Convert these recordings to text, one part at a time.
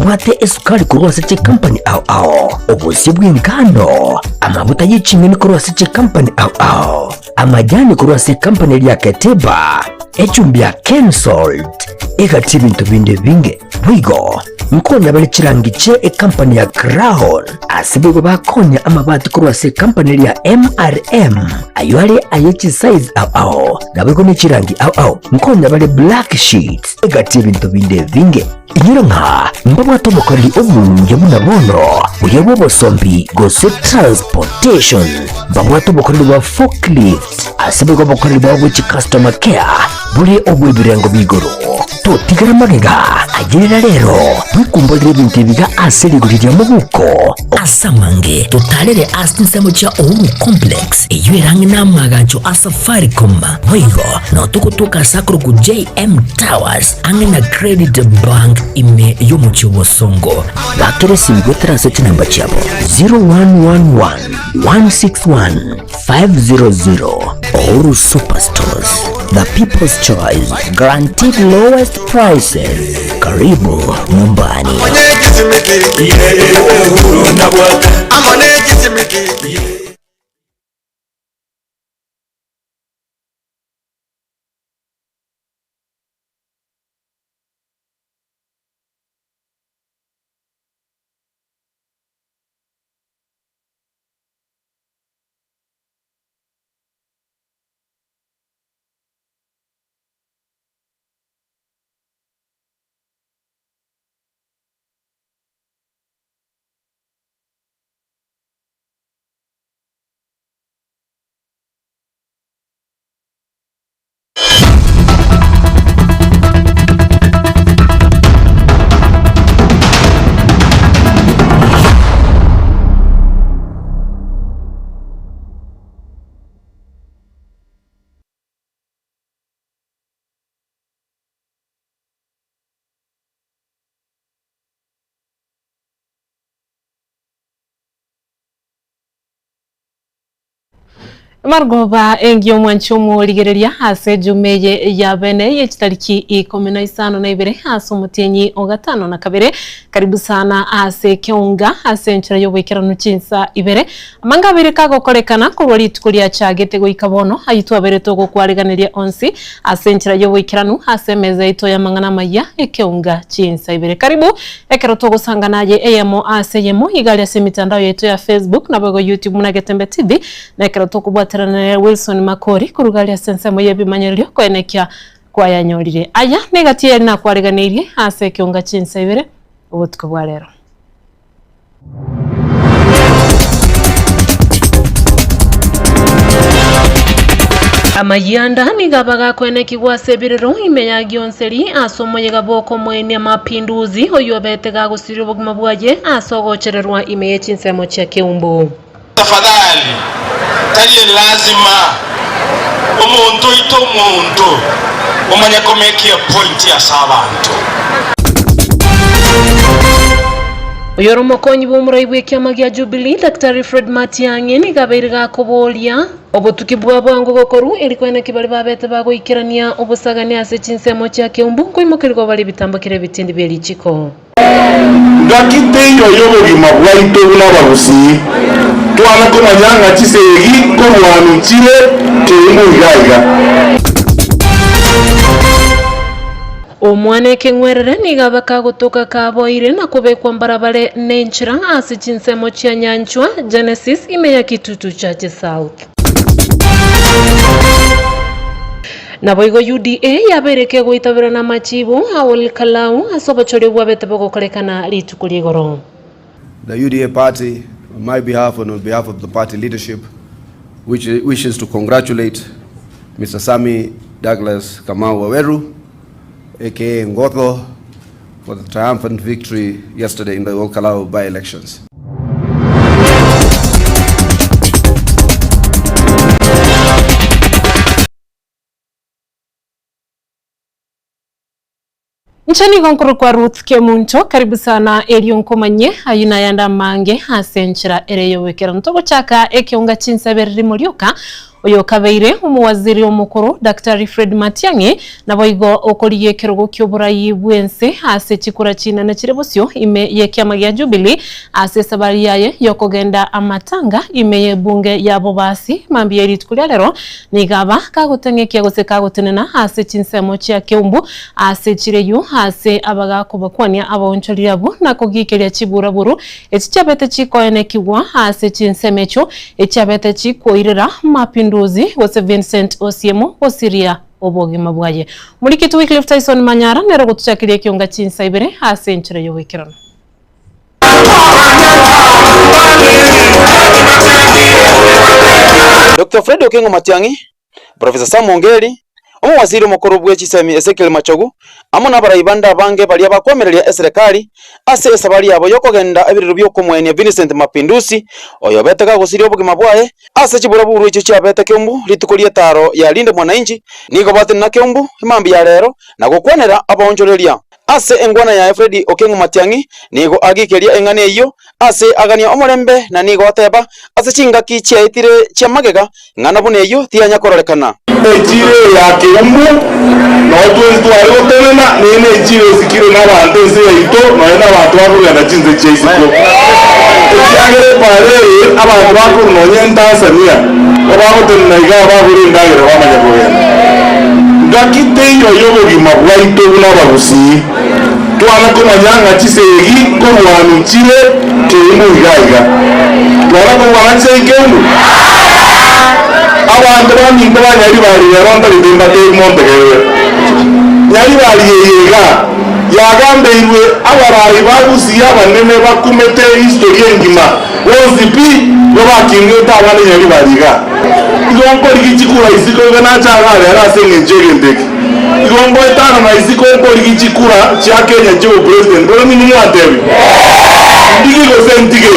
Mbabwate esukari korwa ase chikampani ao ao, obosie bw'engano, amabuta ye ching'eni korwa ase chikampani ao ao, amajani korwa ase ekampani eria ya Keteba, echumbi ya Kensalt, egati ebinto binde ebinge. Boigo nkonya bare chirangi chie ekampani ya Crown, ase boigo bakonya amabati korwa ase ekampani eria ya MRM, ayio are aye chisize ao ao, naboigo ne chirangi ao ao. Nkonya bare black sheets, egati ebinto binde ebinge. Inyora ng'a mbabwate obokoreri obuya buna bono, buya bw'obosombi gose transportation. Mbabwate obokoreri bwa forklift, ase boigo obokoreri bwabo bwe chicustomer care bore obw'ebirengo b'igoro. Totigera magega, ayerera rero, bwekumborere ebinto ebiga ase rigori ria moguko. Ase amange totarere ase chinsemo chia Uhuru Complex, eyio ere ang'e n'amaagacho a Safaricom. Boigo nao togotoka ase akorokwa JM Towers ang'e na Credit Bank ime y'omochie o Bosongo. Bakera esimi goetera ase chinamba chiabo 0111 161 500. Uhuru Superstores, the people's choice, guaranteed lowest prices. Karibu nyumbani. Margoba engiya omwanchi omorigereria ase ejuma eye ya bene ye chitariki ikomi na isano na ibere ase omotienyi o gatano na kabere. Karibu sana ase ekeunga ase enchera y'oboikeranu chinsa ibere. Amanga abere kagokorekana korwa rituko riachagete goika bono, ayio twabere togokwariganeria onsi ase enchera y'oboikeranu ase emeza yaito y'amang'ana amayia ekeunga chinsa ibere. Karibu ekero togosangana aye eyemo ase eyemo iga aria ase emitandao yaito ya Facebook naboigo YouTube buna Getembe TV, na ekero tokobwaterana nere Wilson Makori koruga aria ase ensemo y'ebimanyererio koenekia kwayanyorire. Aya negati ere nakwareganeirie ase ekeunga chinsa ibere obotuko bwa rero. Amayianda nigo abagakoenekigwa ase ebirero ime ya Gionseri ase omoyega bw'okomoenia Mapinduzi oyio obete gagosiria obogima bwaye ase ogochererwa ime ye chinsemo chia Keumbu. Tafadhali, tari elazima omonto oite omonto omanye komeka epoint ase abanto. Oyore omokonyi bw'omorai bw'ekiama gia Jubilee, Daktari Fred Matiang'i nigo abeire gakoboria obotuki bwa bwango gokorwa eri koeneki baria babete bagoikerania obosagani ase chinsemo chia Keumbu nkoimokerigwa bare ebitambokero ebitindi bie richiko. Ngaki teiyo y'obogima bwaito buna abagusii, twana komanya ng'a chisegi korwanu chire keumbu iga iga. Omwana ekeng'werere nigo abe kagotoka kaboire na kobekwa mbarabare nenchera ase chinsemo chia Nyanchwa, Genesis, ime ya Kitutu Chache South. Naboigo UDA yabeire kegoitabera namachibu a Ol Kalou ase obochori obwabete bogokorekana rituko ri'igoro. The UDA party, on my behalf and on behalf of the party leadership, which wishes to congratulate Mr. Sammy Douglas Kamau Waweru, aka Ngotho, for the triumphant victory yesterday in the Ol Kalou by-elections. Inche nigo nkorokwa Ruth Kemunto, karibu sana erio nkomanyie ayio nayande amange ase enchera ere y'oboikeranu. Togochaka ekeunga chinsa ibere rimo rioka. Oyokabeire omowaziri omokoro Daktari Fred Matiang'i naboigo okorigia ekerogo ki'oborai bw'ense ase chikura chinene chire bosio ime y'ekiama gia Jubilee ase esabari yaye y'okogenda amatanga ime y'ebunge ya Bobasi mambia ye rituko ria rero nigo aba kagoteng'ekia gose kagotenena ase chinsemo chia Keumbu ase chireyu ase abagakobakwania abaonchoreri abwo na kogikeria chiburaburu Echi chiabete chikoenekigwa ase chinsemo echio echiabete chikoirera Mapinduzi gose Vincent Osiemo gosiria obogima bwaye. Omorikiti Wycliffe Tyson Manyara nere ogotuchakeria ekionga chinsa ibere ase enchera y'ogoikerana. Doctor Fred Okengo Matiang'i Professor Sam Ongeri, omowaziri omokoro bwe chisemi Ezekiel Machogu, amo nabarai bande abange baria bakwamereria eserekari ase esabari yabo yokogenda ebirero biokomoenia Vincent Mapinduzi, oyobete gagosiria obogima bwaye ase chiburaburu echio chiabete Keumbu rituko ri'etaro ya Linda Mwananchi, nigo batenena Keumbu emambia ya rero na gokwanera abaonchoreria. Ase engwana yaye Fred Okeng'o Matiang'i nigo agikeria eng'ana eyio ase agania omorembe na nigo ateba ase chingaki chiaetire chia magega ng'ana buna eyio tiyanya kororekana. Echiro eye ya Keumbu noo twensi tware gotenena, nere nechiro esikire nabanto ense yaito, nonya nabanto bakogenda chinse chia isiko. Ekiagera epaara eye abanto bakorwa nonya Entanzania babagotenena igaa bagure endagera bamanya kogenda. Ngaki teiyo y'obogima bwaito buna abagusii, twana komanya ng'a chisegi nkorwanu chire keumbu iga iga. Twana korwana chisegi keumbu? Abanto baminto ba Nyaribari rero ntagete mbatebi montegerere. Nyaribari eye iga yagambeirwe abarai ba Gusii abanene bakumete history engima bonsi pi igo bakingete abana Nyaribari iga. Igo nkorigia chikura isiko iga nacha iga rero ase engencho y'egento eke. Igo ngoetana na isiko nkorigia chikura chia Kenya chi'obopresident. Bono ninwe mwantebia, Ntige gose ntige?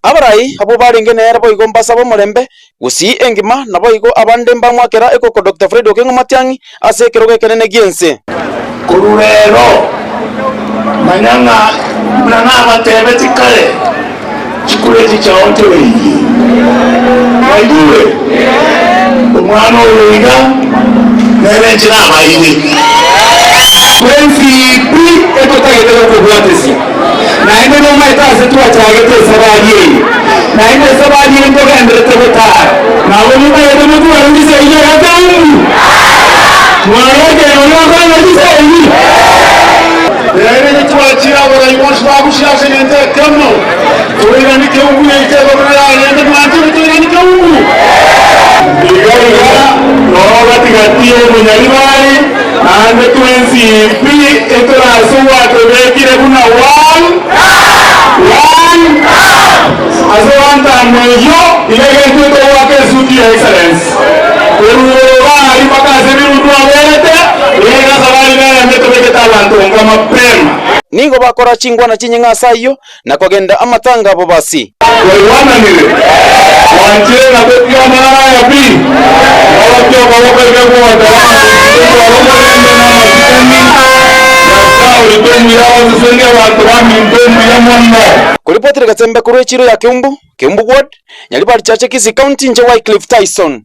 Abarai abwo barenge nere boigo mbasabe omorembe, Gusii engima, naboigo abande mbamwakera ekoko Doctor Fred Okeng'o Matiang'i ase ekerogo ekenene gi'ense. Korwa rero manya ng'a buna nabatebetie kare, chikura echi chiaonchoreirie. Mwaigure? Omwana oyo iga nere inche nabaeire. Twensi pi etotagete gokobwatesia, naende nomaete ase twachagete esabari eye, naende esabari eye ntogenderete gotara. Nabo motagete motware chisegi egati umbu? Mwarekeire oria okorenda chisegi? Rero inwe twachire abarai bonsi ba Gusii ase egento ekemo, toiranie keumbu yaito igoro yarenge, mwanchire toiranie keumbu? Iga iga noro gati-gati y'omonyaribari, naende twensi pi etorase gwatobekire buna one, one, ase one term eyio iga egento togoaka esuti ya excellence. Korwa igoro aria mpaka ase ebirutu aberete, iga iga esabari neyemo etobekete abanto nka mapema. Nigo bakora chingwana chinyeng'e ase ayio, na kogenda amatanga abo basi. Twaigwananire? Mwanchire na totige amang'ana aya pi? Orokia okoboko iga gwoteba ng'a totware omorembe na amasikani, Nyasae oito omuya agosesenie abanto baminto omuya mono. Koripotire Gatsembe korwa echiro ya Keumbu, Keumbu Ward, Nyaribari Chache Kisii County inche Wycliffe Tyson.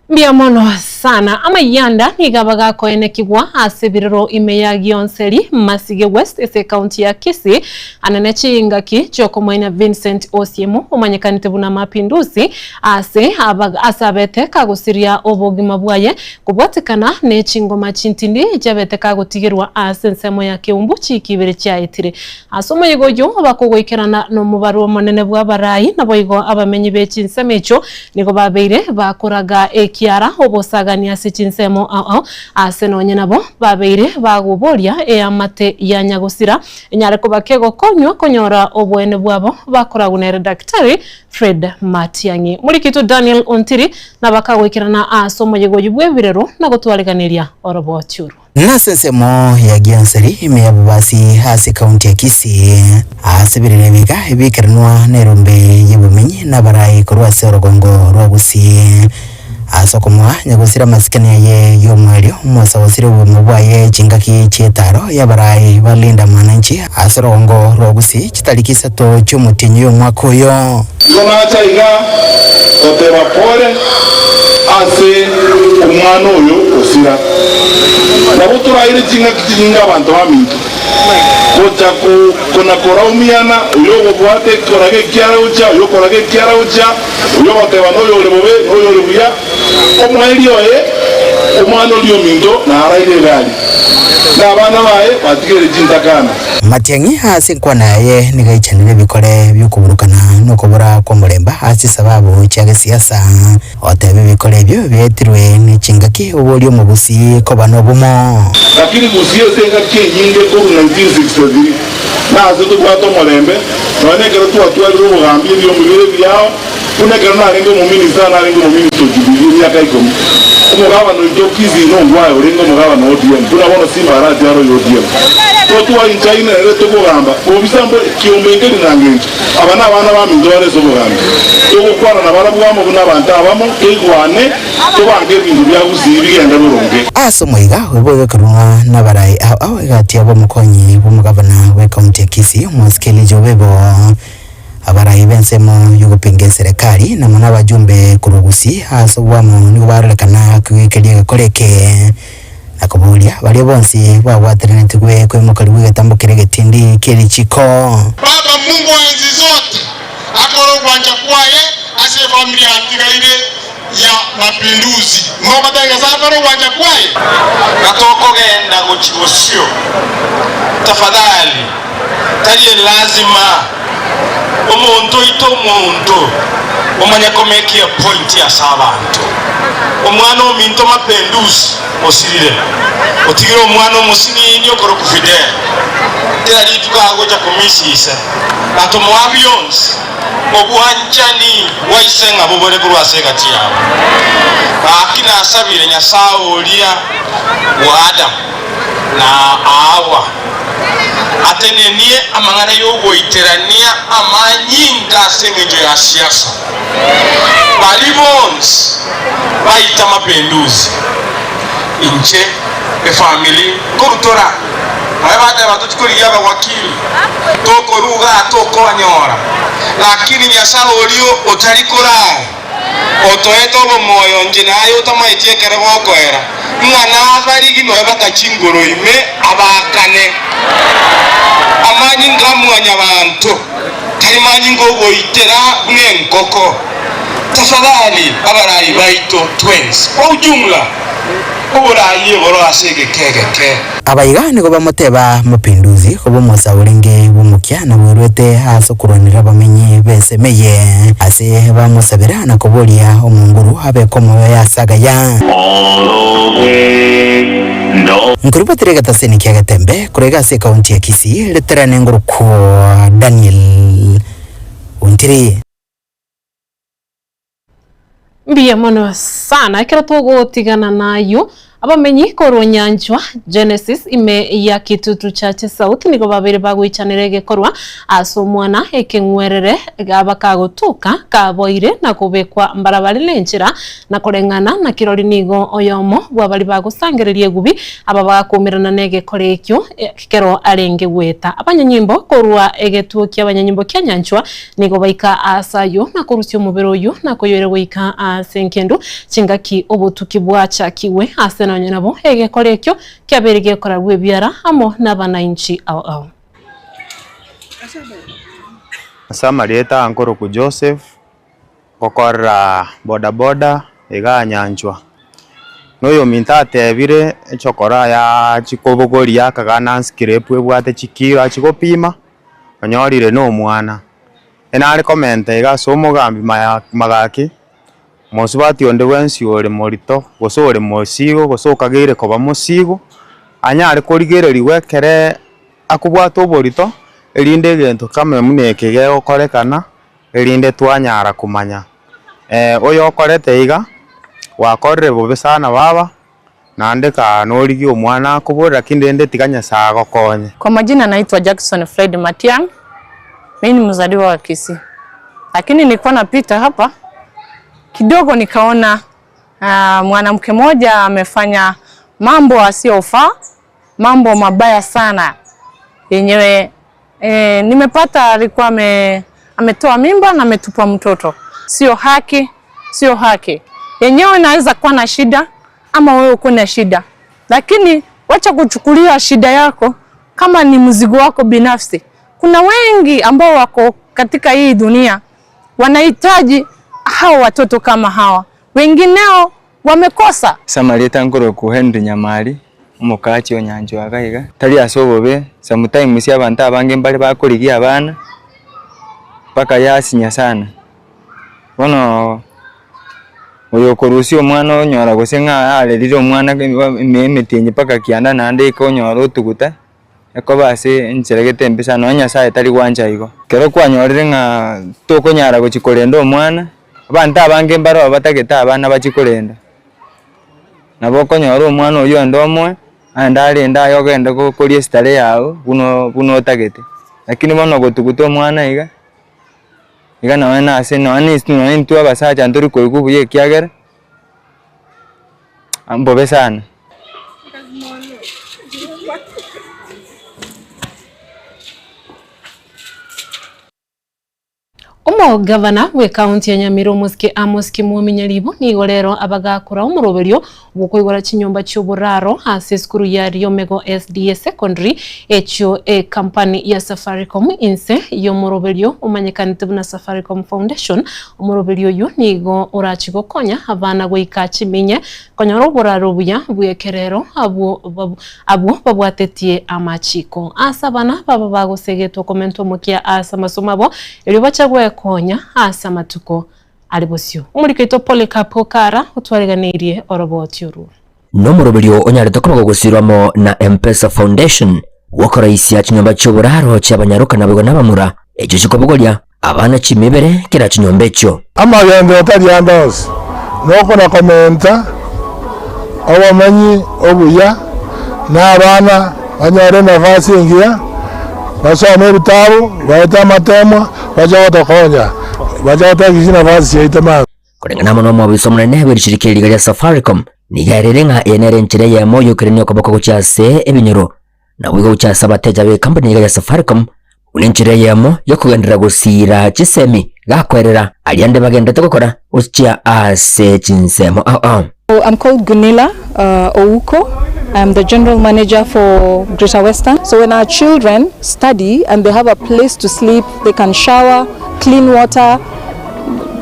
Mbuya mono sana. Amayanda nigo aba gakoenekigwa ase ebirero ime ya Gionseri, Masige West ase ecounty ya Kisii anene chingaki chiokomoina Vincent Osiemo omanyekanete buna Mapinduzi ase aba ase abete kagosiria obogima bwaye kobwatekana ne chingoma chintindi chiabete kagotigerwa ase ensemo ya Keumbu chiki ibere chiaetire. Ase omoyega oyio bakogoikerana nomobaro omonene bw'abarai, naboigo abamenyi be chinsemo echio nigo babeire bakoraga ekiara obosagani ase chinsemo ao ao, aase nonye nabo babeire bagoboria eamate ya nyagosira enyare koba kegokonywa konyora oboene bwabo bakoragwa nere Daktari Fred Matiang'i. Morikitu Daniel Ontiri nabakagoikerana ase omoyega oyio bw'ebirero na gotwariganeria oroboti orwo. Nase ensemo ya Gianseri ime ya Bobasi ase ekaunti ya Kisii, ase ebirero ebiga ebikeranwa nerombe y'obomenyi na abarai korwa ase orogongo rwa Gusii. Ase okomoa nyagosira amasikani aye y'omoerio, Musa osire obomo bwaye chingaki chi'etaaro y'abarai ba Linda Mwananchi ase orogongo rwa Gusii chitariki isato chi'omotienyi y'omwaka oyo. Igo nacha iga goteba pole ase omwana oyo osira. Nabo toraire chingaki chinyinge abanto baminto gocha kona koraumiana, oyo ogobwata ekoraga ekiara gochia, oyo okoraga ekiara gochia, oyo ogoteba noyo ore bobe, noyo ore buya. Omoerio oye, omwana oria ominto naraire egari, na abana baye batigaire chintakana. Matiang'i ase enkwana yaye nigo aichanire ebikore bi'okoburukana na okobora kw'omoremba ase chisababu chia gesiasa, oteba ebikore ebio biaetirwe ne chingaki oboria omogusii koba nobomo. Lakini gusii ase engaki enyinge korwa 1963 nase tobwate omorembe, nonya nekero twatwarire obogambi ebiombe bire ebiao, Buna ekero narenge omominista, narenge omominista o Jubilee emiaka ikomi. Omogabana oito o Kisii nongwaye orenge omogabana o ODM, buna bono Simba Arati are oyo ODM. Totwainchaine nere tokogamba, bobisa mbore, kiombe nkeri na ngencho. Aba nabana baminto bare ase obogambi. Togokwana nabarabwo amo buna abanto abamo, toigwane, tobange ebinto bia Gusii bigende boronge. Ase omoiga obo egekorwa nabarai ao ao egati yabo omokonyi bw'omogabana bw'ecounty ya Kisii Omosike Elijah Obebo. Abarai b'ensemo y'ogopinga eserekari na mono abajumbe korwa Gusii ase oboamo nigo barorekana kogekeria egekora eke na koboria baria bonsi babwateranetigwe koimokerigwa egetambo keria egetindi kie richiko. Baba Mungu wa enzi zote akore ogwancha kwaye ase efamiri yatigaire ya mapinduzi. Mogoteba Nyasae akore ogwancha kwaye? Na tokogenda gochia bosio, tafadhali, tari elazima omonto oite omonto omanye komeki epointi ase abanto. Omwana ominto mapenduzi osirire, otigire omwana omosinini okorokwa Fidel. Kera rituko agocha komisi ise, na tomoa bionsi. Obwanchani bwa ise ng'a bobore korwa ase egati yabo. Gaki nasabire Nyasae oria bwa Adamu na Hawa atenenie amang'ana y'ogoiterania amanyinga ase engencho ya siasa. Baria bonsi baita mapinduzi, inche, efamiri, nkorutora. Baye bateba, Tochi korigia abawakili, tokorua igaa tokonyora. Lakini Nyasae oria otari korara, otoete obomoyo inche naye otamaeti ekero gokoera, ng'a nabarigi noe batachi igoro ime abaakane. Amanyinga a Mwanyabaanto tari manyinga ogoitera buna enkoko. Tafadhali abarai baito twensi kwa ujumla. Oboraai igoro ase egeka egeke. Abaiga nigo bamoteba Mapinduzi koba omosa orenge bw'omokia na bwerwete ase okorwanera abamenyi b'ensemo eye, ase bamosabera na koboria omonguru abeke omoyo ase agaya. Nkoribotire egetaseni kia Getembe korwa iga ase ekaunti ya Kisii, reterane ngorokwa Daniel Ontiri. Mbuya mono sana. Ekero togotigana nayio, abamenyi korwa Nyanchwa Genesis ime ya Kitutu Chache South nigo babeire bagoichanera egekorwa ase omwana ekeng'werere bakagotuka kaboire na kobekwa mbarabare nenchera na koreng'ana na kirori nigo oyomo bw'abari bagosangereria egubi aba bagakumerana negekora ekio ekero arenge goeta. Abanyanyimbo korwa egetuo ki'abanyanyimbo kia Nyanchwa Nigo baika aase ayio, na korusia omobere oyio, na koyoira goika aase engendu, chingaki obotuki bwachakigwe aase nonya nabo egekora ekio kiabeire gekorarwa ebiara amo nabanainchi ao ao. Ase amarieta aa nkorokwa Joseph, ngokorera bodaboda igaa Nyanchwa. Na oyominto atebire echokora yaachia kobogoria akagana nscrape ebwate chikilo achia gopima. onyorire nomwana. Nare komenta iga ase omogambi magaki, mosubati onde bwensi ore morito, gose ore mosigo, gose okageire koba mosigo, anyare korigererigwa ekere akobwata oborito, erinde egento kama buna eke gegokorekana, erinde twanyara komanya. Oyokorete iga, gwakorire bobe sana baba. Naende kaa norigie omwana akobore, lakini rende tiga Nyasae agokonye. Kwa majina naitwa Jackson Fred Matiang, mimi ni mzaliwa wa Kisii, lakini nilikuwa napita hapa kidogo nikaona Mwanamke mmoja amefanya mambo asiyofaa, mambo mabaya sana yenyewe. E, nimepata alikuwa ame, ametoa mimba na ametupa mtoto. Sio haki, sio haki. Yenyewe inaweza kuwa na shida ama wewe uko na shida, lakini wacha kuchukulia shida yako kama ni mzigo wako binafsi. Kuna wengi ambao wako katika hii dunia wanahitaji hao watoto kama hawa, wengineo wamekosa. Ase amarieta nkorokwa Henry Nyamari, omokachi o Nyanchwa iga iga, tari ase obobe, sometimes abanto abange mbare bakorigia abana, mpaka yasinya sana. Bono oyo okorusia omwana onyora gose ng'a arerire omwana emetienyi mpaka kianda naende eke onyora otuguta. Ekoba ase enchera gete embe sana, nonya Nyasaye tari gwancha igo. Ekero kwanyorire ng'a tokonyara gochia korenda omwana, abanto abange mbaro batagete abana bachie korenda. Nabo okonyora omwana oywo onde omoe, aende arende aye ogende koria esitare yago buna buna otagete. Lakini bono gotuguta omwana iga, iga nonye na ase nonye na intwe abasacha ntori koigwa buya ekiagera. Mbobe sana. Omogavana bw'ekaunti ya Nyamira Omosike Amos Kimwomi Nyaribo nigo rero abagakora omoroberio bw'okoigora chinyomba chi'oboraro ase esukuru ya Riomego SDA Secondary echio ekampani ya Safaricom inse y'omoroberio omanyekanete buna Safaricom Foundation Omoroberi oyio nigo orache gokonya abana goika chiminye konyora oboraro obuya bw'ekerero abwo abwo babwatetie amachiko. Ase abana baba bagosegetwa komentwa omokia ase amasomo abo, erio bache gwekonya ase amatuko are bosio. Omoriki oito Polycarp Okara otwareganeirie oroboti orwo. Nomoroberio onyarete koba gogosirwa amo na M-Pesa Foundation gw'okoraisia chinyomba chi'oboraro chi'abanyaroka naboigo nabamura, echio chikobogoria abana chimibere kera chinyomba echio. Amagenderero tari ande onsi, nokona komenta obomenyi obuya, na abana banyore enafasi engiya, basome ebitabu, baete amatemwa, bache gotokonya, bache goteba chinafasi chiaito mambia. Koreng'ana amo nomobisa omonene bw'erishirika eri riga ria Safaricom, nigo erere ng'a eye nere enchera eyemo y'okoirania okoboko gochia ase ebinyoro, naboigo gochia ase abateja b'ecompany iga ya Safaricom, buna enchera eyemo y'okogenderera gosiira chisemi gakoerera aria ande bagenderete gokora gochia ase chinsemo ao ao. I'm called Gunilla uh, Ouko. I'm the general manager for Greater Western. So when our children study and they have a place to sleep, they can shower, clean water,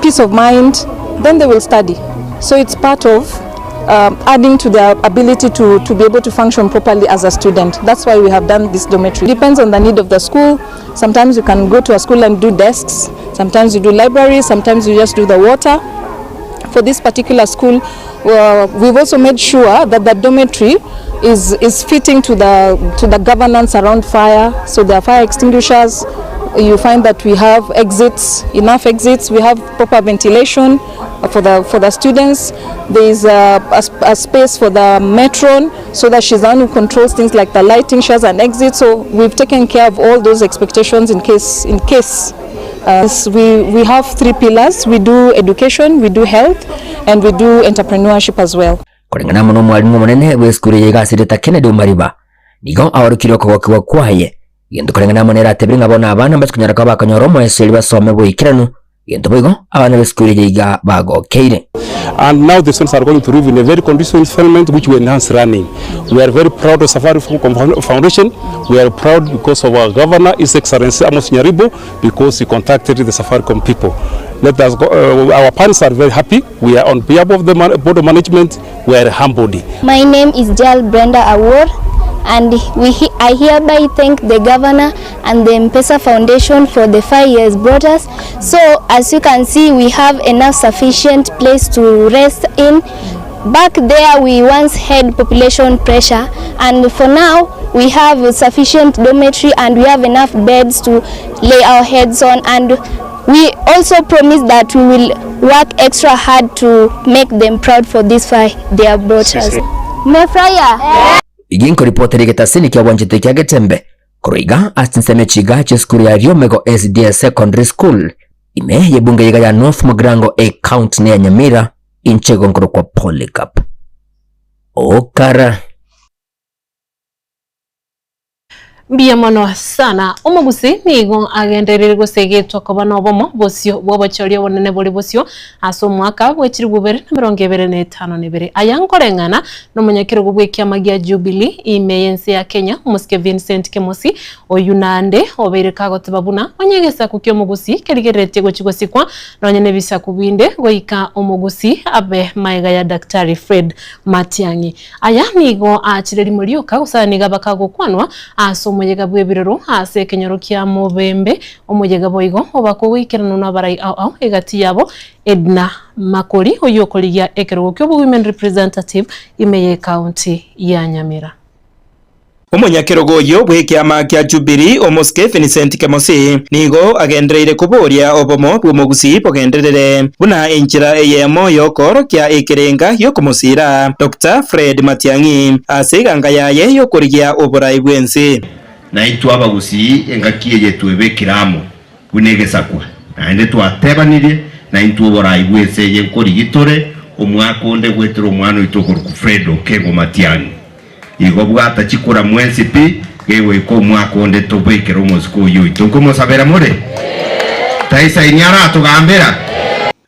peace of mind, then they will study. So it's part of um, adding to their ability to, to be able to function properly as a student. That's why we have done this dormitory. Depends on the need of the school. Sometimes you can go to a school and do desks. Sometimes you do libraries. Sometimes you just do the water. For this particular school, uh, we've also made sure that the dormitory is, is fitting to the, to the governance around fire. So there are fire extinguishers. You find that we have exits, enough exits. We have proper ventilation for the, for the students. There is a, a, a space for the matron so that she's the one who controls things like the lighting, she has an exit. So we've taken care of all those expectations in case, in case Uh, we, we have three pillars. We do education, we do health, and we do entrepreneurship as well. Koreng'ana amo nomwalimu omonene bw'esukuru eye igasirete Kennedy Omariba, nigo aorokirie okogokigwa kwaye, gento koreng'ana amo nere atebire ng'a bono abana mbache konyara koba bakonyora omoeso erio basome boikeranu, gento boigo abana b'esukuru eye iga bagokeire. And now the students are going to live in a very conducive environment which will enhance learning. We are very proud of Safaricom Foundation. We are proud because of our governor, His Excellency Amos Nyaribo, because he contacted the Safaricom people. Let us go, uh, our parents are very happy. We are on behalf of the man, board of management, we are humbled. My name is Jal Brenda Awor and we, I hereby thank the governor and the M-Pesa Foundation for the 5 years brought us. So as you can see, we have enough sufficient place to rest in. Back there we once had population pressure and for now we have sufficient dormitory and we have enough beds to lay our heads on and we also promise that we will work extra hard to make them proud for this far they have brought us. Mmefurahia? Ginkoripotera egetasini kia bwanchete kia Getembe korwa iga ase chinsemo echiga chi'esukuru ya Riomego SDA Secondary School ime y'ebunge iga ya North Mugirango e county ya Nyamira. Inche igo nkorokwa Polycarp Okara. Mbuya mono sana. Omogusii nigo agenderire gosegetwa koba nobomo bosio bw'obochori obonene bore bosio ase omwaka bwe chilifu ibere na emerongo ebere na etano na ebere. Aya nkoreng'ana nomonyakerogo bw'ekiama gia Jubilee ime y'ense ya Kenya, omosike Vincent Kemosi, oyio naende obeire kagoteba buna onye egesaku ki'omogusii kerigereretie gochia gosikwa nonye nebisaku binde goika omogusii abe maega ya Daktari Fred Matiang'i. Aya nigo aachire rimo rioka, gose aya nigo abakagokwanwa ase omoyega bw'ebirero ase ekenyoro kia Mobembe, omoyega boigo obakwa goikeranwa nabarai ao ao egati yabo Edna Makori oyio okorigia ekerogo ki'obo-women representative ime y'ecounty ya Nyamira. Omonyakerogo oyio bw'ekiama kia Jubilee, Omosike Vincent Kemosi, nigo agendereire koboria obomo bw'omogusii bogenderere buna enchera eyemo y'okoorokia ekerenga gi'okomosiira Doctor Fred Matiang'i ase eganga yaye y'okorigia oborai bw'ense. Naintwe abagusii engaki eye twebekire amo buna egesakwa, naende twatebanirie naintwe oborai bw'ense eye nkorigi tore omwaka onde goetera omwana oito okorokwa Fred Okengo Matiang'i. Igo bwata chikura mwensi pi, gegoika omwaka onde tobekere omosike oyio oito. Nkomosabera more? Taisaini aratogambera?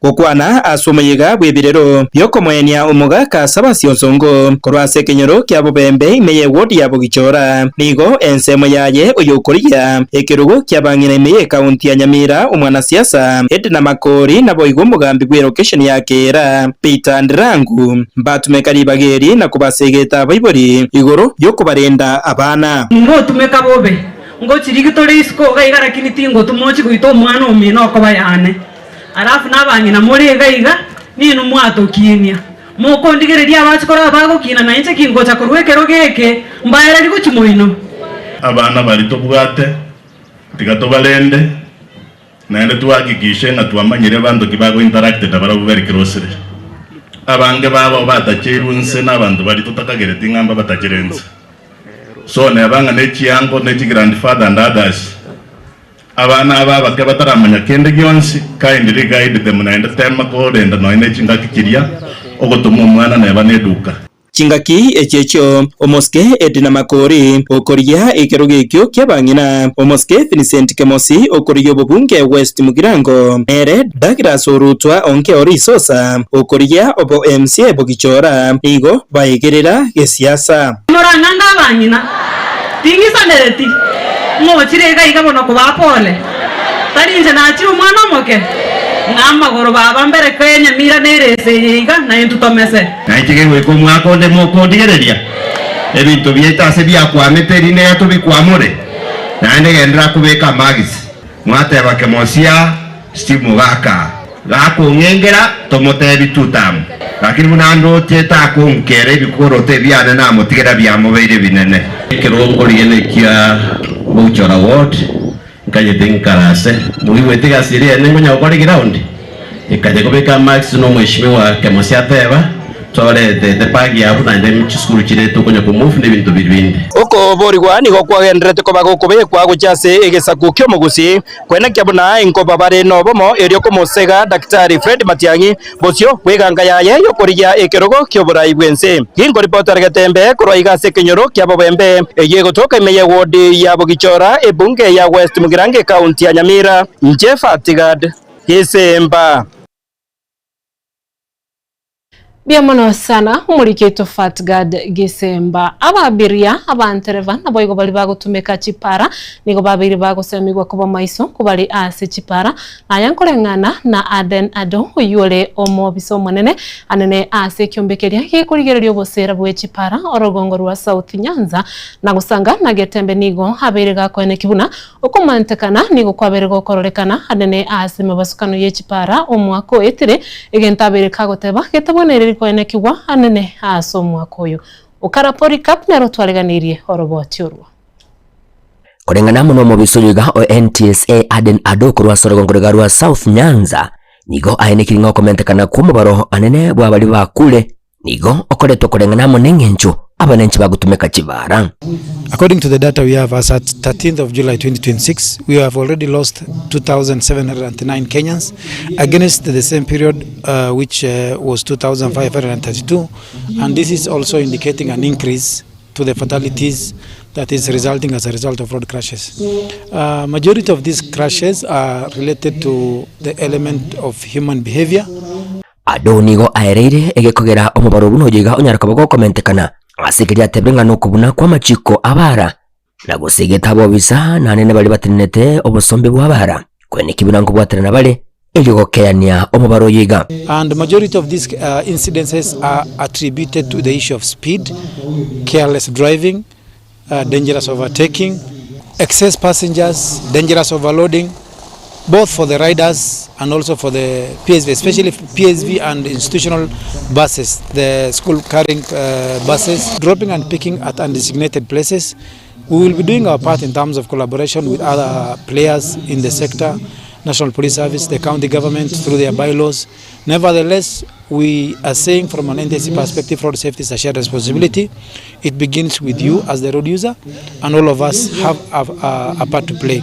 Gokwana ase omoyega bw'ebirero bi'okomoenia omogaka Sabasi Onsongo korwa ase ekenyoro kia Bobembe ime y'ewodi ya Bogichora, nigo ensemo yaye oyokorigia ekerogo ki'abang'ina ime y'ekaunti ya Nyamira omwanasiasa Edna Makori naboigo omogambi bw'elokesheni ya Keera Peter Ndirangu Mbatumeka ribaga eri na kobasegeta abaibori igoro y'okobarenda abana. Ngotumeka bobe, ngochirigi tore isiko iga iga lakini tingotuma ochi goita omwana omino okoba yane. Alafu na abang'ina more iga iga, ninwe mwatokinia. Mokondigereria abachikoro aba bagokina na inche kingocha korwa ekerogo eke, mbaererie gochia moino. Abana baria tobwate, tiga tobarende, Naende twahakikishe ng'a twamanyire abanto ki bago interact na barabwo very closely. Abange babo batacheirwe inse na abanto baria totakagereti ng'a mbabatachere inse. So neba ng'a ne chiango ne chi grandfather and others, abana aba abake bataramanya kende gionsi, kindly guide them naende tema korenda nonya ne chingaki chiria ogotoma omwana neba ne eduka. Chingaki echio echio omosike Edna Makori okorigia ekerogo ekio ki'abang'ina, omosike Vincent Kemosi okorigia obobunge West Mugirango, nere Douglas Orutwa Onkeo Risosa okorigia obo MCA Bogichora nigo baegerera gesiasa. Morang'ange abang'ina, ting'isanereti, ng'ochire iga iga bono kobaa pole. Tari inche nachire omwana omoke, ng'a amagoro baba mbere k'enyamira nere ense eye iga, na intwe tomese. Na inche gegoika omwaka onde mokondigereria, ebinto biaito ase biakwamete erinde iga tobikwamore, naende genderera kobeka amagisi. Mwateba Kemosia Steve Mogaka gakong'engera tomotebi tutamu, lakini buna ndoche takonkera ebikoroto ebiane namotigera biamobeire ebinene. Ekero nkorigia kia Bochora Ward nkanyete nkarase moigwete egasi eria ene nkonya gokora eground ekanya kobeka amarks na omweshimiwa Kemosi ateba toretete bag yabu naende chisukuru chire tokonya ko move na ebinto biri binde. Okoboorigwa nigo kwagendererete koba gokobekwa gochia ase egesaku ki'omogusii, kwenekia buna inkoba bare nobomo erio komosega Daktari Fred Matiang'i bosio bw'eganga yaye y'okorigia ekerogo ki'oborai bw'ense. Ginkoripotera Getembe korwa iga ase ekenyoro kia Bobembe, eyio egotoka ime y'ewodi ya Bogichora, ebunge ya West Mugirango ekaunti ya Nyamira. Inche Fatigad Gisemba. Mbuya mono sana omoriki oito Fatgad Gisemba. Ababiria, abantereva naboigo baria bagotumeka chipara nigo babeire bagosemigwa koba maiso kobare ase chipara. Naya nkoreng'ana na Aden Ado oyio ore omobisa omonene anene ase ekiombe keria gekorigereria obosera bwe chipara orogongo rwa South Nyanza na gosanga na Getembe nigo abeire gakoeneki buna Okomantekana nigo kwabeire gokororekana anene ase emebasukano ye chipara omwaka oetire, egento abeire kagoteba getabweneriri koenekigwa anene ase omwaka oyo. Okara Polycarp nere otwareganeirie oroboti orwo. Koreng'ana amo nomobisa oyo iga o NTSA Aden Ado korwa ase orogongo rw'iga rwa South Nyanza nigo aenekirie ng'a okomentekana kw'omobaro anene bwa baria bakure nigo okoretwa koreng'ana amo neng'encho. Abananchi bagotumeka chibara. According to the data we have as at 13th of July 2026, we have already lost 2,709 Kenyans against the same period uh, which uh, was 2,532 and this is also indicating an increase to the fatalities that is resulting as a result of road crashes. Uh, majority of these crashes are related to the element of human behavior. Ado nigo aereire egekogera omobaro buna oyo iga onyare koba gokomentekana ase keria atebire ng'a nokobuna kw'amachiko abara na gosegeta abobisa naende baria batenenete obosombe bw'abara kweneki buna nkobwaterana bare erio gokeania omobaro oyo iga. And majority of these uh, incidences are attributed to the issue of speed, careless driving, uh, dangerous overtaking, excess passengers, dangerous overloading, both for the riders and also for the PSV, especially PSV and institutional buses, the school carrying uh, buses, dropping and picking at undesignated places. We will be doing our part in terms of collaboration with other players in the sector, National Police Service, the county government through their bylaws. Nevertheless, we are saying from an NTSA perspective, road safety is a shared responsibility. It begins with you as the road user, and all of us have a, a, a part to play.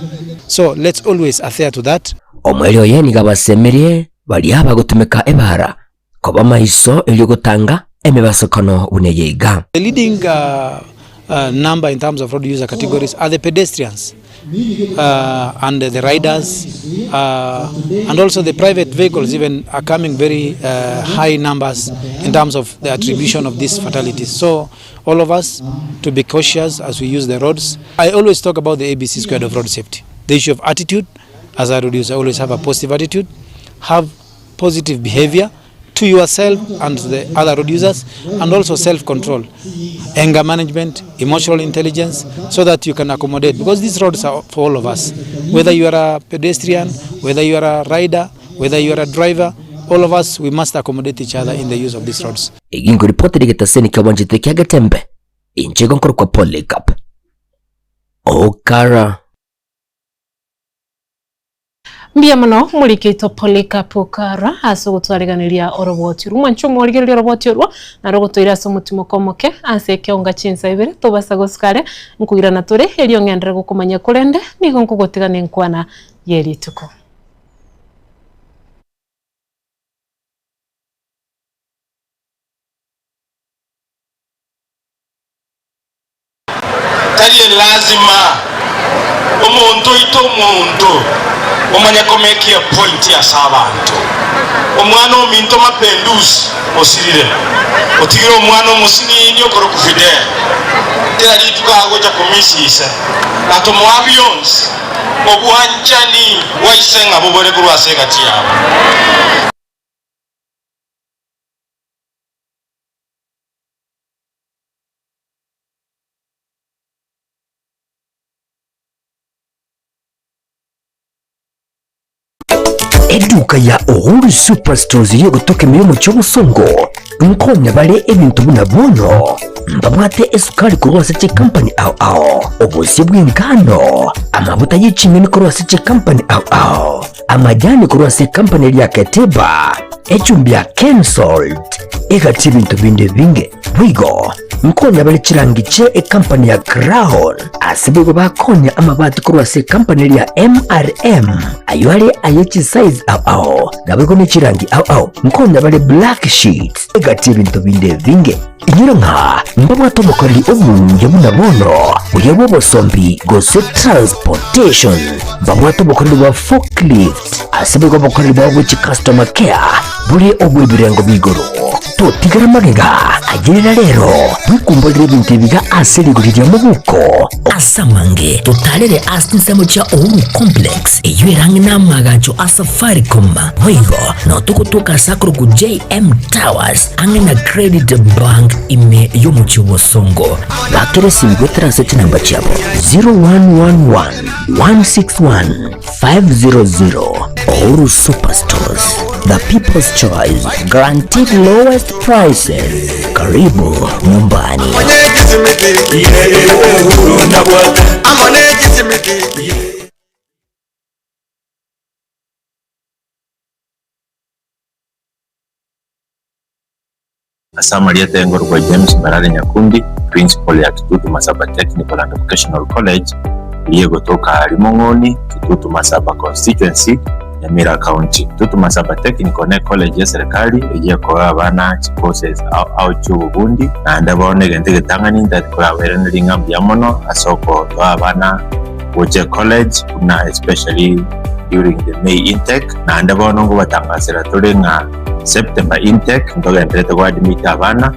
So let's always adhere to that. Omoerio oye nigo abasemerie baria bagotumeka ebara koba maiso erio gotanga emebasokano buna eye iga. The leading uh, uh, number in terms of road user categories are the pedestrians uh, and the riders uh, and also the private vehicles even are coming very uh, high numbers in terms of the attribution of these fatalities. So all of us to be cautious as we use the roads. I always talk about the ABC squared of road safety. The issue of attitude, as a road user, always have a positive attitude, have positive behavior to yourself and to the other road users, and also self-control, anger management, emotional intelligence, so that you can accommodate, because these roads are for all of us. Whether you are a pedestrian, whether you are a rider, whether you are a driver, all of us, we must accommodate each other in the use of these roads. Egingo ripoti rigetaseni kiabwanchete kia Getembe, inche igo nkorokwa Polycarp Okara. Mbuya mono morikeito Polycarp Okara ase ogotwariganeria oroboti orwo. Mwanche omorigereria oroboti orwo naro ogotoire ase omotimoko omoke ase ekeonga chinsa ibere tobasa gosuka are nkoirana tore erio ng'enderere gokomanyia korende nigo nkogotiga nenkwana ye rituko. Tari elasima omonto oite omonto omanye komake a point ase abanto. Omwana ominto Mapenduzi osirire, otigire omwana omosinini okorokwa Fidel. Kera rituko agocha komisia ise na tomoa bionsi, obwanchani bwa ise ng'a bobore korwa ase egati yabo. Eduka ya Uhuru Superstores y'ogotoka emirimo chi'obosongo nkonya bare ebinto buna bono mbabwate esukari korwa ase chikampani ao ao, obosie bw'engano, amabuta ye ching'eni korwa ase chikampani ao ao, amajani korwa ase ekampani eria Keteba, echumbi ya Kensalt, egati ebinto binde ebinge. Boigo nkonya bare chirangi chie ekampani ya Crown, ase boigo bakonya amabati korwa ase ekampani eria MRM, ayio are aye chisize ao ao, naboigo ne chirangi ao ao. Nkonya bare black sheets, egati ebinto binde ebinge. Inyora ng'a mbabwate obokoreri obuya buna bono, buya bw'obosombi gose transportation. Mbabwate obokoreri bwa forklift, ase boigo obokoreri bwabo bwe chicustomer care bore obw'ebirengo bia igoro. Totigara magega, ayerera rero, bwekumborere ebinto ebiga ase rigori ria mobuko. Ase amange, totarere ase chinsemo chia Uhuru Complex, eyio ere ang'e n'amaagacho a Safaricom. Boigo, nao togotoka ase akorokwa JM Towers, ang'e na Credit Bank ime y'omochie o Bosongo. Bakera esimi goetera ase chinamba chiabo 0111 161 500. Uhuru Superstores, the people's choice, guaranteed lowest prices. Karibu nyumbani. Ase amarieta engoro kwa James Mbarare Nyakundi, Principal ya Kitutu Masaba Technical and Vocational College eria egotoka aaria Mong'oni, Kitutu Masaba Constituency, Nyamira County. Kitutu Masaba Technical ne college y'eserekari eyio ekoa abana chicourses ao ao chi'obobundi, naende bono egento egetang'ani ntari korabairanerie ng'a mbuya mono ase okotoa abana gocha ecollege buna especially during the May intake, naende bono nkobatangasera tore ng'a September intake ntogenderete goadmit abana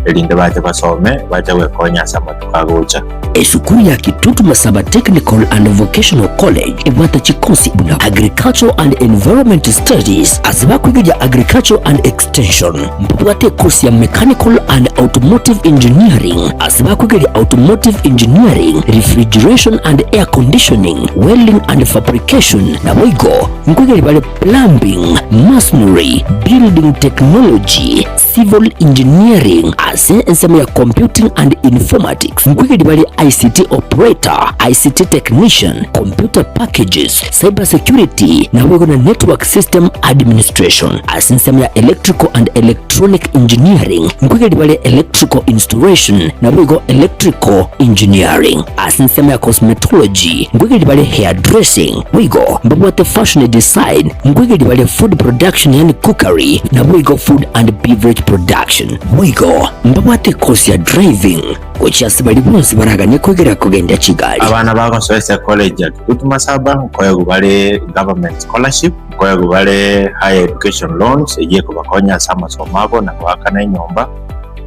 erinde bache basome bache gwekonya ase amatuko agocha. Esukuru ya Kitutu Masaba Technical and Vocational College ebwate chikosi buna Agricultural and Environment Studies ase bakoigeria Agriculture and Extension. Mbabwate ekosi ya Mechanical and Automotive Engineering ase bakoigeria Automotive Engineering, Refrigeration and Air Conditioning, Welding and Fabrication naboigo nkoigeria bare Plumbing, Masonry, Building Technology, Civil Engineering ase ensemo ya Computing and Informatics nkoigeria bare ICT Operator, ICT Technician, Computer Packages, Cyber Security naboigo na Network System Administration. Ase ensemo ya Electrical and Electronic Engineering nkoigeria bare Electrical Installation naboigo Electrical Engineering. Ase ensemo ya Cosmetology nkoigeria bare Hairdressing boigo mbabwate Fashion Design nkoigeria bare Food Production yaani Cookery naboigo Food and Beverage Production. Boigo mbabwate ekosi ya Driving gochia ase baria bonsi baraganie koigeria kogendia chigari. Abana bagosoa ase ecollege ya Kitutu Masaba nkoegwa bare government scholarship, nkoegwa bare higher education loans eyio ekobakonya ase amasomo abo na goakana enyomba,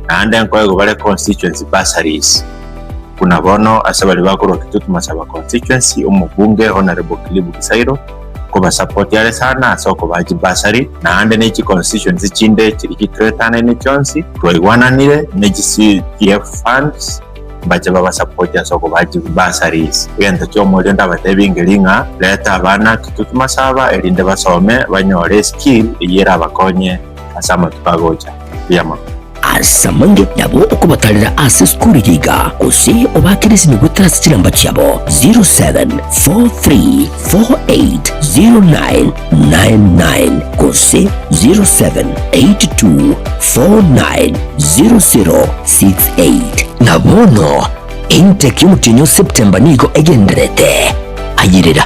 naende nkoegwa bare constituency bursaries. Buna bono ase baria bakorwa Kitutu Masaba Constituency, omobunge Honourable Kilibu Gisairo nkobasapoti are sana ase okobaa chibursary, naende ne chiconstituency chinde chiria chitoetanaine chionsi twaigwananire ne chi CDF funds mbache babasapoti ase okobaa chibursaries. Egento kiomoerio ndabatebie nkeri ng'a reta abana Kitutu Masaba erinde basome banyore eskill eyio erabakonye ase amatuko agocha. Mbuya mono. Ase amange nabo okobatarera ase esukuru eye iga, gose obaakere esimi goetera ase chinamba chiabo 0743480999 gose 0782490068. Na bono intake y'omotienyi o September nigo egendererete. Ayerera.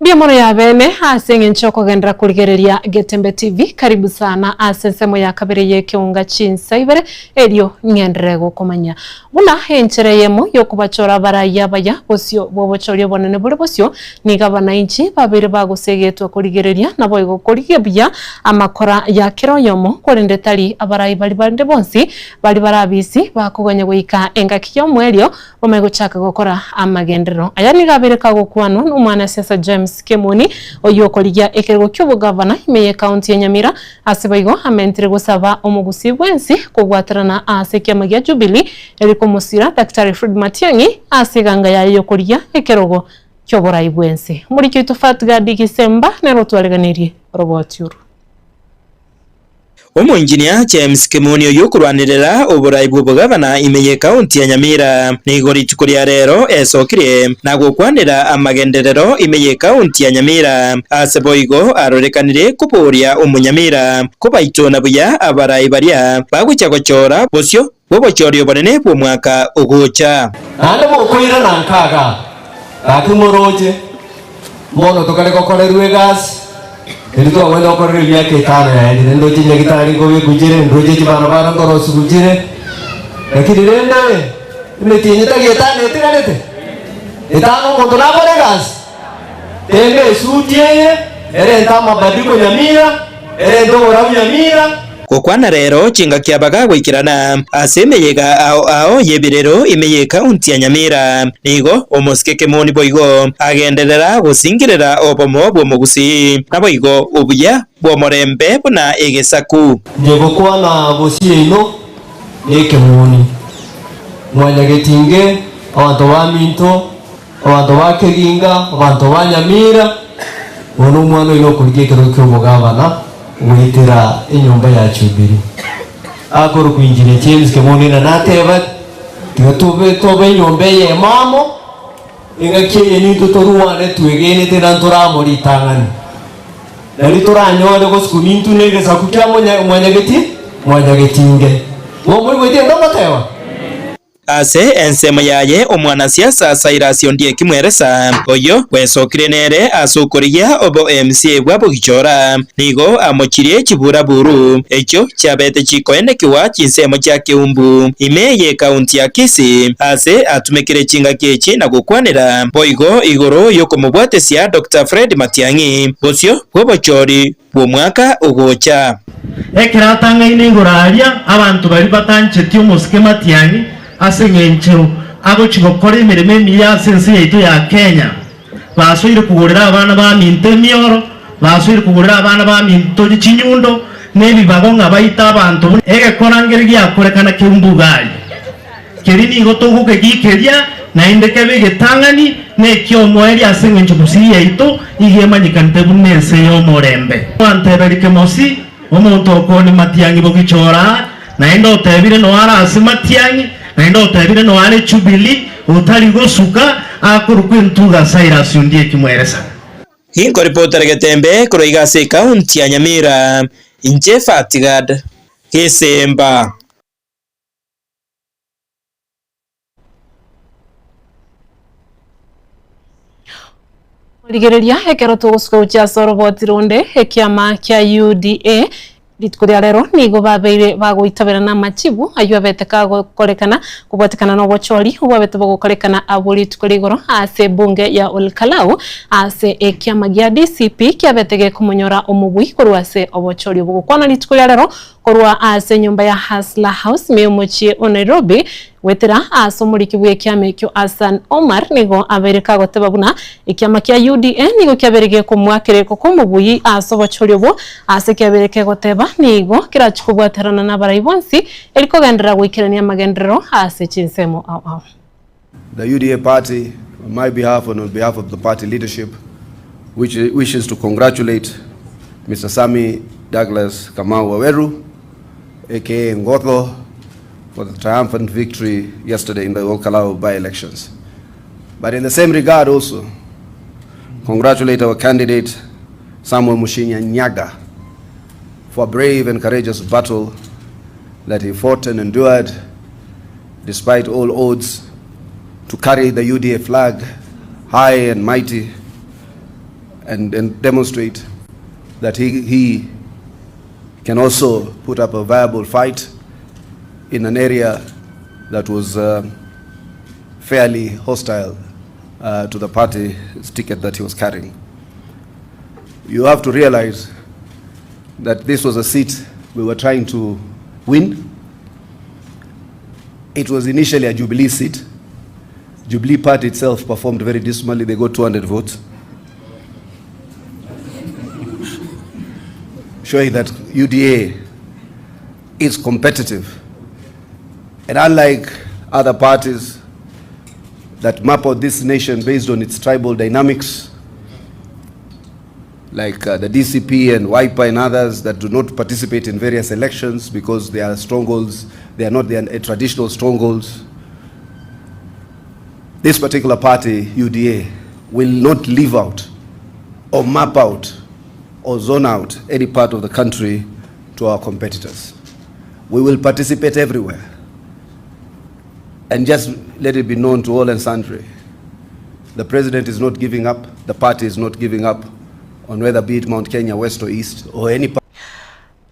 Mbuya mono ya bene ase eng'encho okogenderera korigereria Getembe TV. Karibu sana ase ensemo ya kabere y'ekeunga chinsa ibere erio ng'enderere gokomanya buna enchera eyemo y'okobachora abarai abaya bosio bw'obochori obonene bore bosio nigo abanainchi babeire bagosegetwa korigereria naboigo korigia buya amakora ya kera oyomo korende tari abarai baria bande bonsi baria bare abisi bakoganya goika engaki y'omoerio Bamanye gochaka gokora amagenderero. Aya nigo abeire kagokwanwa nomwanasiasa James Kemoni, oyio okorigia ekerogo ki'obogavana ime y'ecounty ya Nyamira. Ase boigo amentire gosaba omogusii bwensi kobwaterana ase ekiama gia Jubilee eri komosira Daktari Fred Matiang'i ase eganga yaye yokorigia ekerogo ki'oborai bwensi. Omoriki oito Fatgadi Gisemba nere otwareganirie oroboti oru. Omoinjinia James Kimuni oyio okorwanerera oborai bw'obogavana ime y'ekaunti ya Nyamira nigo rituko ria rero esokire na gokwanera amagenderero ime y'ekaunti ya Nyamira. Ase boigo arorekanire koboria omonyamira kobaitona buya abarai baria bagochia gochora bosio bw'obochori obonene bw'omwaka ogocha. Naende mokoirana nka igaa, gaki moroche, mbono tokare gokorerwa egasi, erio twagenda gokorerwa emiaka etano yaerire, ndoche nyagitari nkobekwa chire, ndoche chibarabara nkorosigwa chire, lakini rende emetienyi tari etano etigarete, etano omonto nakore egasi? Temba esuti eye, erente amabadiliko Nyamira, erente oborabu Nyamira. Gokwana rero chingaki abaga goikerana ase emeyega ao ao y'ebirero ime y'ekaunti ya Nyamira. Nigo omosike Kemoni boigo agenderera gosingerera obomo bw'omogusii, naboigo obuya bw'omorembe buna egesaku. Inche gokwana bosio ino nekemoni, mwanyagetinge, abanto baminto, abanto ba Keginga, abanto ba Nyamira, bono omwana oino okorigia ekerogo ki'obogabana goetera enyomba ya Jubilee. Akorokwa Engineer James Kemoni na nateba, Tiga tobe tobe enyomba eyemo amo, engaki eye nintwe torwane twegenete na ntore amo ritang'ani. Nario toranyore gosukuma intwe na egesaku kia mwanyageti mwanyagetinge. Igo moigwete egento ngoteba? Ase ensemo yaye omwanasiasa Cyrus Ondieki Mweresa, oyio bwesokire nere ase okorigia obo MCA bwa Bogichora, nigo amochirie chiburaburu echio chiabete chikoenekigwa chinsemo chia Keumbu ime y'ekaunti ya Kisii ase atumekire chingaki echi na gokwanera boigo igoro y'okomobwatesia Doctor Fred Matiang'i bosio bw'obochori bw'omwaka ogocha. Ekero atang'aine igoro aria, abanto baria batancheti omosike Matiang'i ase engencho agochia gokora emeremo emiya ase ense yaito ya Kenya, basoire kogorera abana baminto emioro, basoire kogorera abana baminto chinyundo na ebibago ng'a baite abanto buna egekora nkere giakorekana keumbuga aria. Keria nigo togokegikeria, naende kebe egetang'ani na eki'omoerio ase engencho Gusii yaito iga emanyekanete buna ense y'omorembe. Mwanteberie Kemosi, omonto okoni matiang'i bogichora aa, naende otebire noe are ase matiang'i, naende otebire noe are Jubilee, otari gosuka, akorokwa entuga Cyrus Ondieki Mweresa. Ninkoripotera getembe korwa iga ase ekaunti ya Nyamira, inche Fatigad Gesemba. Rigereria ekero togosuka gochia ase oroboti ronde ekiama kia UDA rituko ria rero nigo babeire bagoitaberana amachibu ayio abete kagokorekana kobwatekana na obochori obwabete bogokorekana abwo rituko ria igoro ase ebunge ya Olkalau ase ekiama gia DCP kiabete gekomonyora omobui korwa ase obochori obo gokwana rituko ria rero Korwa ase enyomba ya Hustler House ime y'omochie o Nairobi, goetera ase omoriki bw'ekiama ekio Hassan Omar nigo abeire kagoteba buna ekiama kia UDA nigo kiabeire gekomoa kereko kw'omobui ase obochori obwo ase kiabeire kegoteba nigo kerachie kobwaterana nabarai bonsi eri kogenderera goikerania amagenderero ase chinsemo ao ao. The UDA party, on my behalf and on behalf of the party leadership, which wishes to congratulate Mr. Sammy Douglas Kamau Waweru, aka Ngotho, for the triumphant victory yesterday in the Olkalau by-elections. But in the same regard also, congratulate our candidate, Samuel Mushinya Nyaga, for a brave and courageous battle that he fought and endured despite all odds to carry the UDA flag high and mighty and, and demonstrate that he, he can also put up a viable fight in an area that was uh, fairly hostile uh, to the party ticket that he was carrying. You have to realize that this was a seat we were trying to win. It was initially a Jubilee seat. Jubilee Party itself performed very dismally. They got 200 votes. Showing that UDA is competitive. And unlike other parties that map out this nation based on its tribal dynamics, like uh, the DCP and WIPA and others that do not participate in various elections because they are strongholds, they are not the uh, traditional strongholds. This particular party, UDA, will not leave out or map out or zone out any part of the country to our competitors. We will participate everywhere. And just let it be known to all and sundry the president is not giving up, the party is not giving up on whether be it Mount Kenya West or East or any part.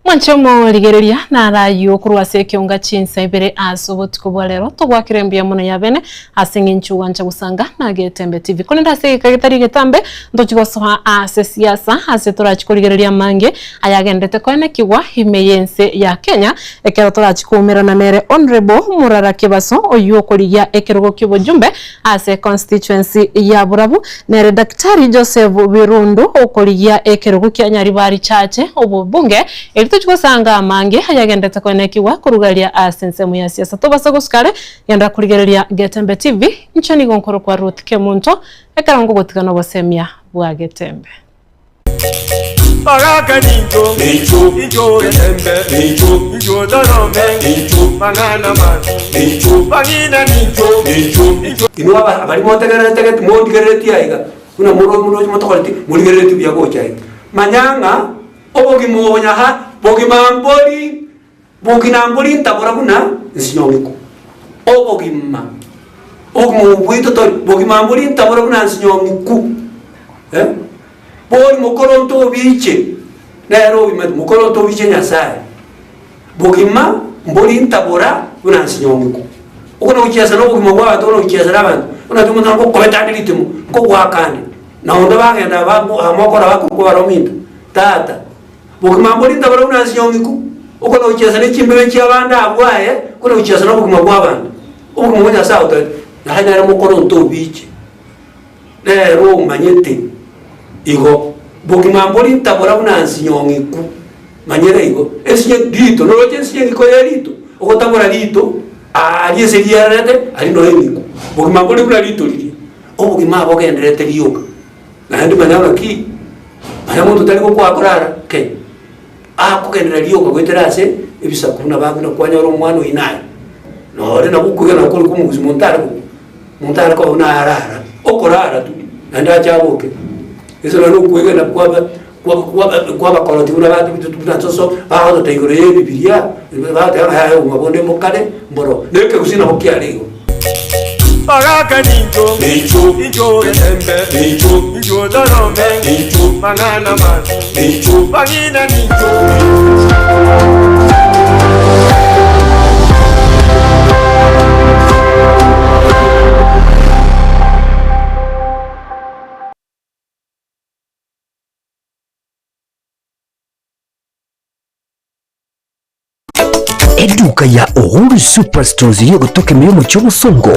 Mwanche omorigereria narayio korwa ase ekeonga chinsa ibere ase obotuko bwa rero togwakire mbuya mono yabene ase eng'encho gwancha gosanga na Getembe TV. Korende ase egeka getari getambe ntochi gosoa ase siasa ase torachi korigereria amange ayagendete koenekigwa ime y'ense ya Kenya ekero torachi koumerana nere Honourable Murara Kibaso oyio okorigia ekerogo ki'obojumbe Ase constituency ya Burabu nere Daktari Joseph Birundu okorigia ekerogo kia Nyaribari Chache obobunge erio tochi gosanga amange ayagendete koenekigwa korugaria ase ensemo ya siasa. Tobasa gosuka are genda korigereria Getembe TV inche nigo nkorokwa Ruth Kemunto ekero ngogotiga nobosemia bwa Getembe. Bagaka nincho, nincho, nincho getembe, nincho, nincho torome, nincho, mang'ana mansi, nincho, bang'ina nincho, nincho, nincho. Inwe aba abaria motegererete gete mondigereretie aiga, buna moro moroche motokoreti, morigereretie buya gocha aiga. Manya ng'a obogima obo nyaha bogima mbori, bogina mbori ntabora buna nsinyong'iku. Obogima, obogima obo bwaito tori, bogima mbori ntabora buna nsinyong'iku. Eh. Bori mokoronto obiche, nere obimanyete, mokoronto obiche Nyasae. Bogima mbori ntabora buna nsinyong'iku. Oko nogochiesa na obogima bwa abanto, nogochiesa na abanto, buna intwe omonto nagokobeta ande ritimo, nkogoaka ande. Na onde bagenda ba amokora bakobara ominto, tata, bogima mbori ntabora buna nsinyong'iku, oko nogochiesa ne chimbebe chiabande abwo aye, oko nogochiesa na obogima bwa abanto. Obogima bwa Nyasae otoete, Nyasae nere mokoronto obiche. Nere omanyete igo, bogima mbori ntabora buna nsinyong'iku. Manyera igo, ensinyo rito, noroche ensinyo eng'iko ye rito, ogotabora rito aaria ase riarerete aria noe eng'iko. Bogima mbori buna rito riria, obogima bogendererete rioka. Naende manya ng'aki, manya monto tari gokwa korara kei, akogenderera rioka goetera ase ebisaku buna ba buna kwanyora omwana oyio naye, nore nabo okoigana kore kwa omogusii monto are gokwa. Monto are koba buna arara, okorara tu, naende ache aboke. Ase nonye okwegena kwaba kwa kwa kwabakoroti buna ba buna soso, bagotota igoro ya ebibiria, bagoteba ng'a yaya obogima bonde mbokare mboro. Na ekegusii nabo kiare igo. Bagaka nincho, nincho, nincho getembe, nincho, nincho torome, nincho, mang'ana mansi, nincho, bang'ina nincho. Eduka ya Uhuru Superstores y'ogotoka ime y'omochie obosongo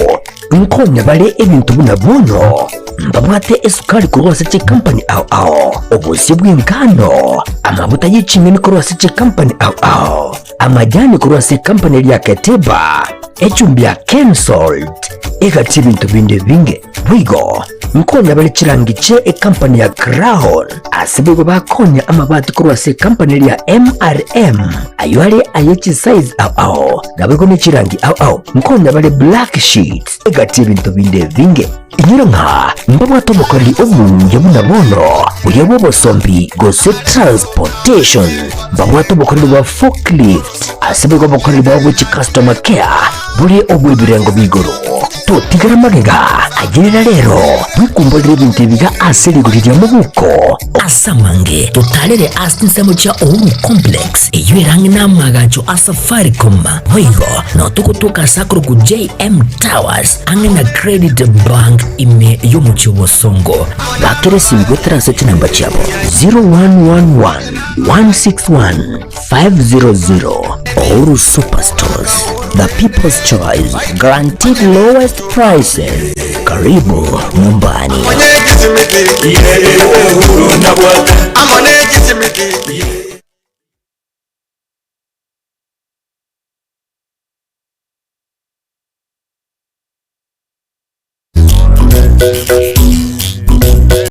nkonya bare ebinto buna bono mbabwate esukari korwa ase chikampani ao ao, obosie bw'engano, amabuta ye ching'eni korwa ase chikampani ao ao, amajani korwa ase ekampani eria Keteba, echumbi ya Kensalt, egati ebinto binde ebinge. Boigo nkonya bare chirangi chie ekampani ya Crown, ase boigo bakonya amabati korwa ase ekampani eria ya MRM, ayio are aye chisize ao ao, naboigo ne chirangi ao ao. Nkonya bare black sheets, egati ebinto binde ebinge. Inyora ng'a mbabwate obokoreri obuya buna bono, buya bw'obosombi gose transportation. Mbabwate obokoreri bwa forklift, ase boigo obokoreri bwabo bwe chicustomer care bore obw'ebirengo b'igoro. Totigara magega, ayerera rero, bwekumborere ebinto ebiga ase rigori ria mobuko. Ase amange, totarere ase chinsemo chia Uhuru Complex, eyio ere ang'e n'amaagacho a Safaricom. Boigo, nao togotoka ase akorokwa JM Towers, ang'e na Credit Bank ime y'omochie o Bosongo. Bakera esimi goetera ase chinamba chiabo 0111 161 500. Uhuru Superstores, the people's choice, guaranteed lowest prices. Karibu nyumbani.